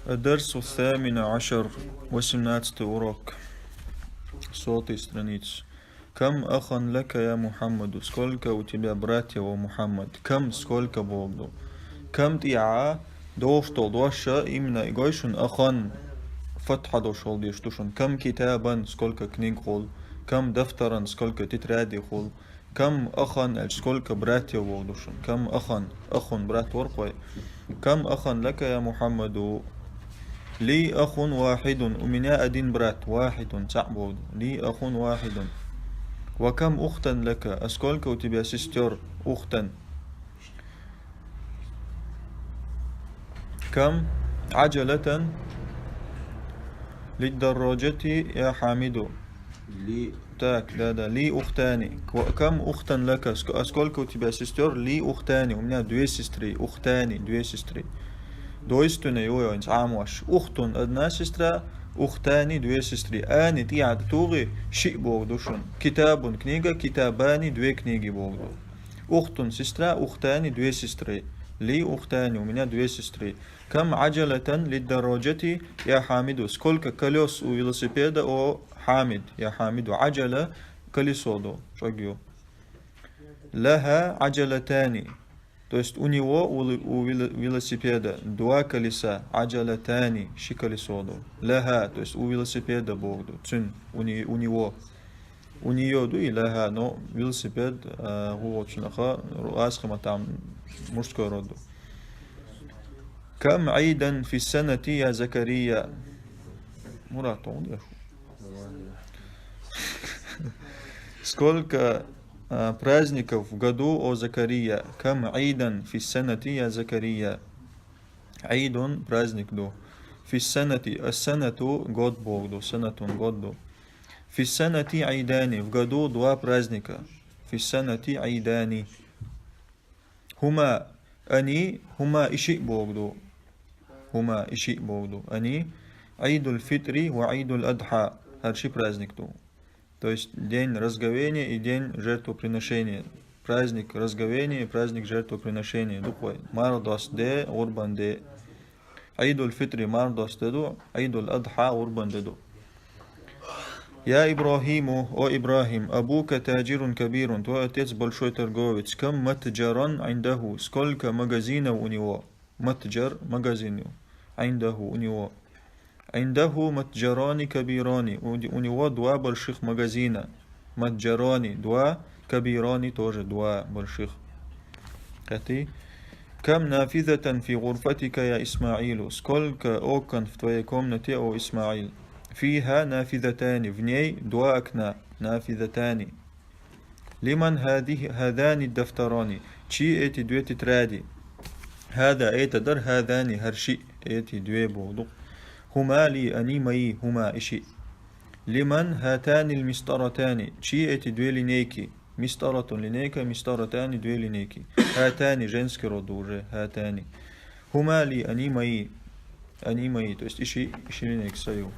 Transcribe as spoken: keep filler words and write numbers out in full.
الدرس الثامن عشر, восемнадцатый урок, сотая страница. كم أخا لك يا محمد, сколько у тебя братьев, о Мухаммад? كم, сколько богӀу? كم тӀехьа дош дола дош именно и гой шуна, أخا, фатхьа дош хила дезаш ду шуна. كم كتابا, сколько книг хул? كم دفترا, сколько тетрадей хул? كم أخا, аьлча, сколько братьев богӀу шуна? كم أخا, أخ брат вар-кх вай. كم أخا لك يا محمد؟ لي أخ واحد, у меня один брат, واحد, цаӀ богӀу. لي أخ واحد. وكم أختا لك, а сколько у тебя сестёр, أختا? كم عجلة للدراجة يا حامد؟ لي Так, да, да. لي أختان. К-, كم أختا لك? Ск-, а сколько у тебя сестёр? لي أختان. У меня две сестры. أختان, две сестры. Двойственное, ой, ой, цхьа а ма оалаш. أخت, одна сестра. أختان, две сестры. Ани тӀехьа тӀатохе, шиъ богӀу шуна. كتاب, книга. كتابان, две книги богӀу. أخت, сестра. أختان, две сестры. لي أختان, у меня две сестры. كم عجلة للدراجة يا حامد? Сколько колёс у велосипеда, о Хамид? يا حامد, عجلة, колесо ду, чӀоагӀа ю. لها عجلتان. То есть у него, у, у вело-, велосипеда, два колеса, عجلتان, ши колесо ду. لها, то есть у велосипеда богӀу, цун, у не-, у него. У неё ду и لها, но велосипед, а, гӀулакх чунаха, ру-, асхима там мужской род ду. كم عيدا في السنة يا زكريا؟ Мурат, он я шу. Сколько, а, праздников в году, о Закария? كم عيدا في السنة يا زكريا؟ عيد, праздник ду. في السنة, السنة, год богӀу, سنة, год ду. في السنة عيدان, в году два праздника. في السنة عيدان. هما, они, هما, и шиъ богӀу. هما, и шиъ богӀу. Они, عيد الفطر وعيد الأضحى, хӀара ши праздник ду. То есть день разговения и день жертвоприношения. Праздник разговения и праздник жертвоприношения ду-кх вай. Марха доаста де, гӀурбан де. عيد الفطر марха доаста де ду, عيد الأضحى гӀурбан де ду. يا إبراهيم, о Ибрахим, أبوك تاجر كبير, твой отец большой торговец. كم متجرا عنده, сколько магазинов у него? متجر, магазин ю. عنده, у него. عنده متجران كبيران. У, у него два больших магазина. متجران, два, كبيران, тоже два больших. Кхетий? كم نافذة في غرفتك يا إسماعيل? Сколько окон в твоей комнате, о Исмаил? فيها نافذتان, в ней два окна. نافذتان. لمن هذه، هذان الدفتران؟ Чьи эти две тетради? هذا, это дар, هذان, хӀара шиъ, эти две богӀу. هما لي, они мои, هما, и шиъ. لمن هاتان المسطرتان؟ Чьи эти две линейки? مسطرة, линейка, مسطرتان, две линейки. هاتان, женский род уже, هاتان. هما لي, они мои. Они мои, то есть и шиъ, и шиъ линейки са ю.